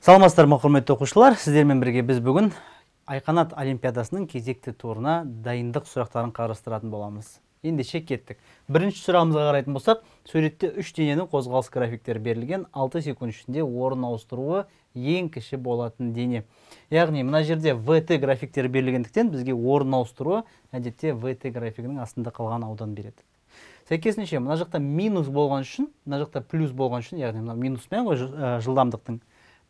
Саламатсыздар ма, құрметті оқушылар? Сіздермен бірге біз бүгін iQanat олимпиадасының кезекті турына дайындық сұрақтарын қарастыратын боламыз. Ендеше кеттік. Бірінші сұрағымызға қарайтын болсақ, суретте үш дененің қозғалыс графиктері берілген, 6 секунд ішінде орын ауыстыруы ең кіші болатын дене. Яғни мына жерде ВТ графиктері берілгендіктен бізге орын ауыстыруы әдетте ВТ графигінің астында қалған аудан береді. Сәйкесінше мына жақта минус болған үшін, мына жақта плюс болған үшін, яғни мына минуспен ғой жылдамдықтың,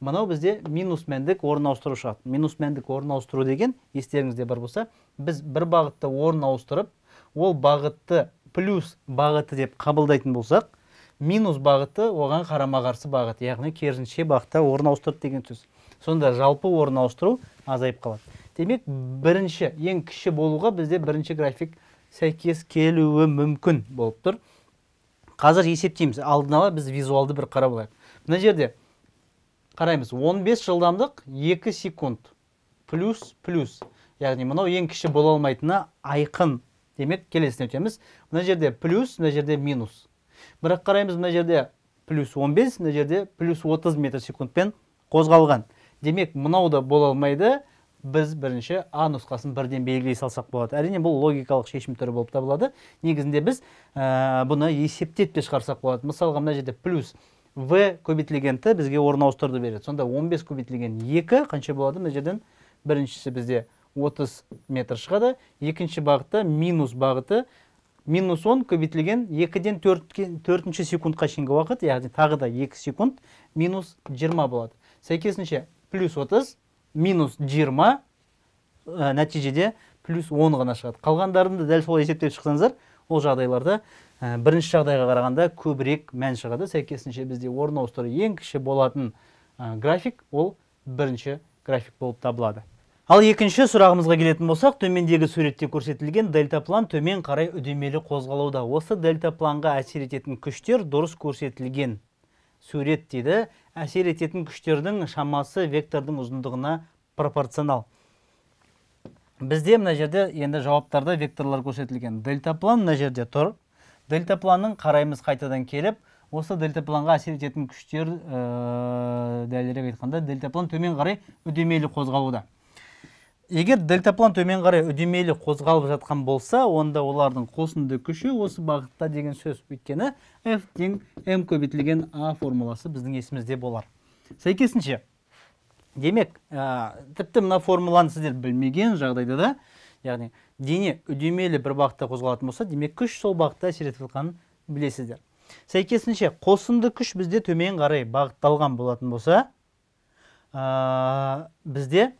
мынау бізде минус мәндік орын ауыстыру шығады. Минус мәндік орын ауыстыру деген, естеріңізде бар болса, біз бір бағытта орын ауыстырып, ол бағытты плюс бағыты деп қабылдайтын болсақ, минус бағыты оған қарама-қарсы бағыт, яғни керісінше бағытта орын ауыстырды деген сөз. Сонда жалпы орын ауыстыру азайып қалады. Демек, бірінші, ең кіші болуға бізде бірінші график сәйкес келуі мүмкін болып тұр. Қазір есептейміз. Алдын ала біз визуалды бір қарап алайық. Мына жерде қараймыз, 15 жылдамдық 2 секунд плюс плюс. Яғни мынау ең кіші бола алмайтыны айқын. Демек, келесіне өтеміз. Мына жерде плюс, мына жерде минус. Бірақ қараймыз, мына жерде плюс 15, мына жерде плюс 30 метр секундпен қозғалған. Демек, мынау да бола алмайды. Біз бірінші А нұсқасын бірден белгілей салсақ болады. Әрине, бұл логикалық шешім түрі болып табылады. Негізінде біз бұны есептеп те шығарсақ болады. Мысалға, мына жерде плюс В көбейтілген Т бізге орын ауыстыруды береді. Сонда 15 көбейтілген 2 қанша болады? Мына жерден біріншісі бізде 30 метр шығады. Екінші бағытта минус бағыты минус 10 көбейтілген 2-ден 4-ші секундқа шейінгі уақыт, яғни тағы да 2 секунд минус 20 болады. Сәйкесінше плюс 30 минус 20, нәтижеде плюс 10 ғана шығады. Қалғандарын да дәл солай есептеп шықсаңыздар, ол жағдайларда бірінші жағдайға қарағанда көбірек мән шығады. Сәйкесінше бізде орын ауыстыру ең кіші болатын график ол бірінші график болып табылады. Ал екінші сұрағымызға келетін болсақ, төмендегі суретте көрсетілген дельтаплан төмен қарай үдемелі қозғалуда. Осы дельтапланға әсер ететін күштер дұрыс көрсетілген сурет дейді. Әсер ететін күштердің шамасы вектордың ұзындығына пропорционал. Бізде мына жерде енді жауаптарда векторлар көрсетілген. Дельтаплан мына жерде тұр. Дельтапланның қараймыз қайтадан келіп, осы дельтапланға әсер ететін күштер, дәлірек айтқанда, дельтаплан төмен қарай үдемелі қозғалуда. Егер дельтаплан төмен қарай үдемелі қозғалып жатқан болса, онда олардың қосынды күші осы бағытта деген сөз. Өйткені F тең M көбейтілген А формуласы біздің есімізде болар. Сәйкесінше, демек, тіпті мына формуланы сіздер білмеген жағдайда да, яғни дене үдемелі бір бағытта қозғалатын болса, демек күш сол бағытта әсер етіп жатқанын білесіздер. Сәйкесінше, қосынды күш бізде төмен қарай бағытталған болатын болса, бізде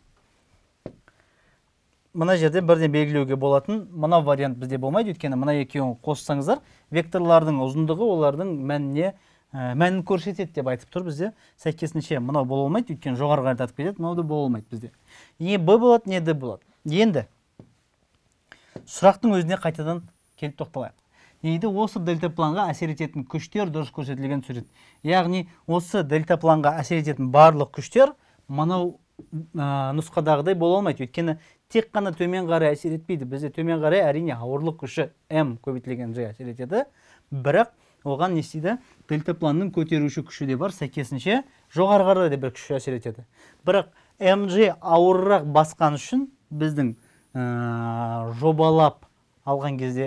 мына жерде бірден белгілеуге болатын мына вариант бізде болмайды, өйткені мына екеуін қоссаңыздар, векторлардың ұзындығы олардың мәнін көрсетеді деп айтып тұр бізде. Сәйкесінше мынау бола алмайды, өйткені жоғары қарай тартып кетеді, мынау да бола алмайды бізде. Не Б болады, не Д болады. Енді сұрақтың өзіне қайтадан келіп тоқталайық. Не дейді? Осы дельтапланға әсер ететін күштер дұрыс көрсетілген сурет. Яғни осы дельтапланға әсер ететін барлық күштер мынау нұсқадағыдай бола алмайды, өйткені тек қана төмен қарай әсер етпейді. Бізде төмен қарай әрине ауырлық күші М көбейтілген G әсер етеді, бірақ оған не істейді? Дельтапланның көтеруші күші де бар, сәйкесінше жоғары қарай да бір күш әсер етеді. Бірақ МЖ ауырырақ басқан үшін біздің жобалап алған кезде,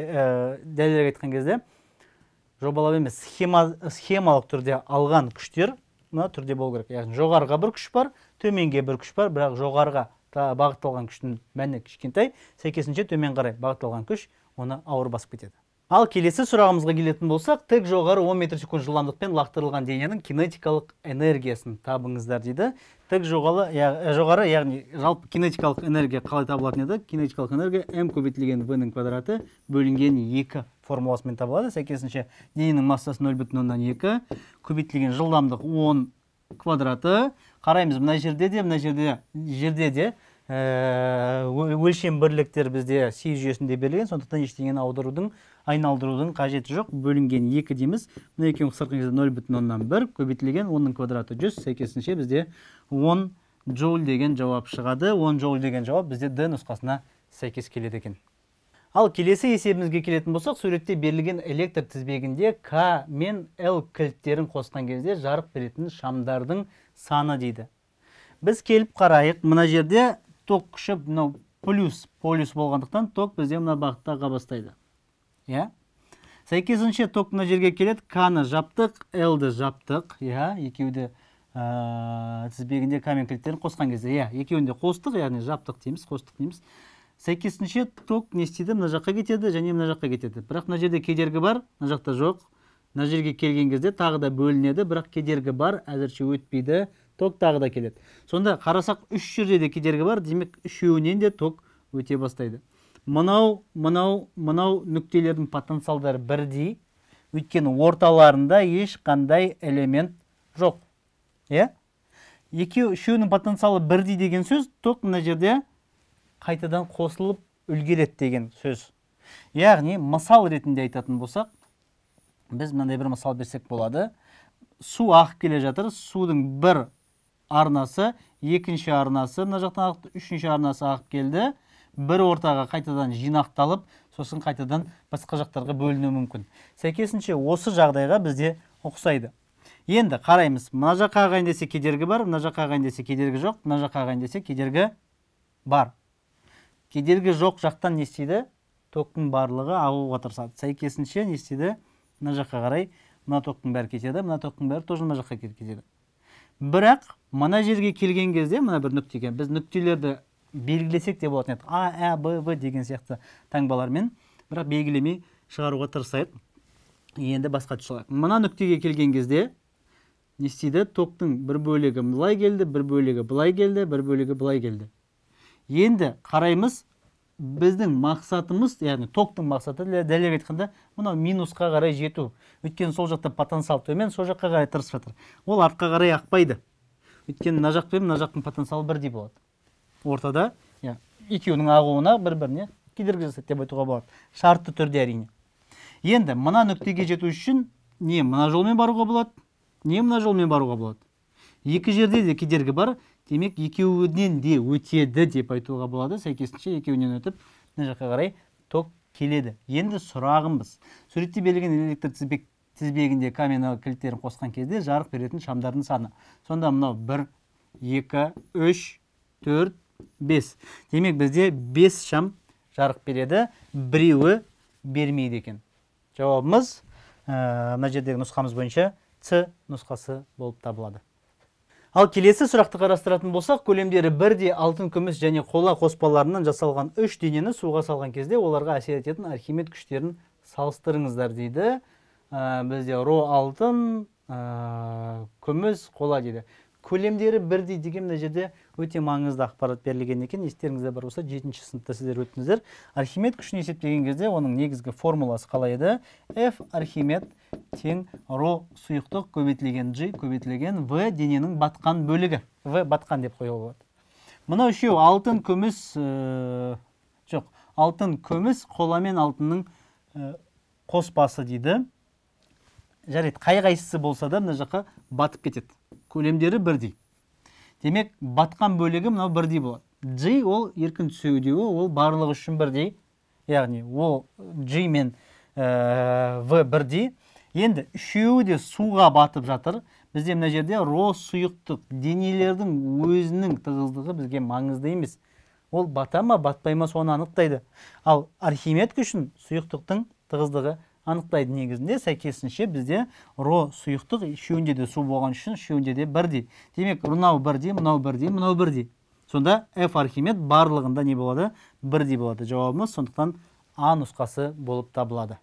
дәлірек айтқан кезде, жобалап емес, схемалық түрде алған күштер мына түрде болу керек. Яғни жоғарыға бір күш бар, төменге бір күш бар, бірақ жоғарыға бағытталған күштің мәні кішкентай, сәйкесінше төмен қарай бағытталған күш оны ауыр басып кетеді. Ал келесі сұрағымызға келетін болсақ, тік жоғары 10 метр секунд жылдамдықпен лақтырылған дененің кинетикалық энергиясын табыңыздар дейді. Тік жоғары, яғни жалпы кинетикалық энергия қалай табылатын еді? Кинетикалық энергия М көбейтілген В-ның квадраты бөлінген 2 формуласымен табылады. Сәйкесінше дененің массасы нөл бүтін оннан екі көбейтілген жылдамдық 10 квадраты. Қараймыз, мына жерде де, мына жерде де өлшем бірліктер бізде Си жүйесінде берілген, сондықтан ештеңені аударудың, айналдырудың қажеті жоқ. Бөлінген 2 дейміз. Мына екеуін қысқартқан кезде нөл бүтін оннан бір көбейтілген онның квадраты 100, сәйкесінше бізде 10 джоуль деген жауап шығады. 10 джоуль деген жауап бізде Д нұсқасына сәйкес келеді екен. Ал келесі есебімізге келетін болсақ, суретте берілген электр тізбегінде К мен Л кілттерін қосқан кезде жарық беретін шамдардың саны дейді. Біз келіп қарайық, мына жерде ток күші мынау плюс, полюс болғандықтан ток бізде мына бағытта аға бастайды. Иә? Сәйкесінше ток мына жерге келеді, К-ны жаптық, Л-ді жаптық, иә, екеуі де тізбегінде К мен кілттерін қосқан кезде, иә, екеуін де қостық, яғни жаптық дейміз, қостық дейміз. Сәйкесінше ток не істейді? Мына жаққа кетеді және мына жаққа кетеді. Бірақ мына жерде кедергі бар, мына жақта жоқ. Мына жерге келген кезде тағы да бөлінеді, бірақ кедергі бар, әзірше өтпейді, ток тағы да келеді. Сонда қарасақ, үш жерде де кедергі бар, демек үшеуінен де ток өте бастайды. Мынау, мынау, мынау нүктелердің потенциалдары бірдей, өйткені орталарында ешқандай элемент жоқ. Иә? Екеу, үшеуінің потенциалы бірдей деген сөз, ток мына жерде қайтадан қосылып үлгереді деген сөз. Яғни, мысал ретінде айтатын болсақ, біз мынандай бір мысал берсек болады. Су ағып келе жатыр, судың бір арнасы, екінші арнасы мына жақтан ақты, үшінші арнасы ағып келді. Бір ортаға қайтадан жинақталып, сосын қайтадан басқа жақтарға бөлінуі мүмкін. Сәйкесінше осы жағдайға бізде ұқсайды. Енді қараймыз, мына жаққа ағайын десе кедергі бар, мына жаққа ағайын десе кедергі жоқ, мына жаққа ағайын десе кедергі бар. Кедергі жоқ жақтан не істейді? Токтың барлығы ағуға тырысады. Сәйкесінше не істейді? Мына жаққа қарай мына токтың бәрі кетеді, мына токтың бәрі тоже мына жаққа кетеді. Бірақ мына жерге келген кезде, мына бір нүктеге, біз нүктелерді белгілесек те болатын еді. А, Ә, Б, В деген сияқты таңбалармен, бірақ белгілемей шығаруға тырысайық. Енді басқа түс алайық. Мына нүктеге келген кезде не істейді? Токтың бір бөлігі былай келді, бір бөлігі былай келді, бір бөлігі былай келді. Енді қараймыз, біздің мақсатымыз, яғни токтың мақсаты, дәлірек айтқанда, мынау минусқа қарай жету. Өйткені сол жақта потенциал төмен, сол жаққа қарай тырысып жатыр. Ол артқа қарай ақпайды. Өйткені мына жақ пен мына жақтың потенциалы бірдей болады. Ортада, екеуінің ағуына бір-біріне кедергі жасайды деп айтуға болады. Шартты түрде әрине. Енді мына нүктеге жету үшін не мына жолмен баруға болады, не мына жолмен баруға болады. Екі жерде де кедергі бар, демек екеуінен де өтеді деп айтуға болады. Сәйкесінше екеуінен өтіп, мына жаққа қарай ток келеді. Енді сұрағымыз, суретте берілген электр тізбегінде К мен Л кілттерін қосқан кезде жарық беретін шамдардың саны. Сонда мынау 1, 2, 3, 4, 5. Демек бізде 5 шам жарық береді, біреуі бермейді екен. Жауабымыз мына жердегі нұсқамыз бойынша С нұсқасы болып табылады. Ал келесі сұрақты қарастыратын болсақ, көлемдері бірдей алтын, күміс және қола қоспаларынан жасалған үш денені суға салған кезде оларға әсер ететін Архимед күштерін салыстырыңыздар дейді. Бізде ро алтын, күміс, қола дейді. Көлемдері бірдей деген мына жерде өте маңызды ақпарат берілген екен. Естеріңізде бар болса, 7-ші сыныпта сіздер өттіңіздер. Архимед күшін есептеген кезде оның негізгі формуласы қалай еді? F Архимед тең ро сұйықтық көбейтілген G көбейтілген В дененің батқан бөлігі. В батқан деп қоюға болады. Мынау үшеу алтын, күміс, жоқ, алтын, күміс, қола мен алтынның қоспасы дейді. Жарайды, қай қайсысы болса да мына жаққа батып кетеді. Көлемдері бірдей. Демек, батқан бөлігі мынау бірдей болады. G ол еркін түсу деуі, ол барлығы үшін бірдей. Яғни ол G мен В бірдей. Енді үшеуі де суға батып жатыр. Бізде мына жерде ро сұйықтық денелердің өзінің тығыздығы бізге маңызды емес. Ол бата ма, батпай ма, соны анықтайды. Ал Архимед күшін сұйықтықтың тығыздығы анықтайды негізінде. Сәйкесінше бізде ро сұйықтық үшеуінде де су болған үшін үшеуінде де бірдей. Демек, мынау бірдей, мынау бірдей, мынау бірдей. Сонда F Архимед барлығында не болады? Бірдей болады. Жауабымыз сондықтан А нұсқасы болып табылады.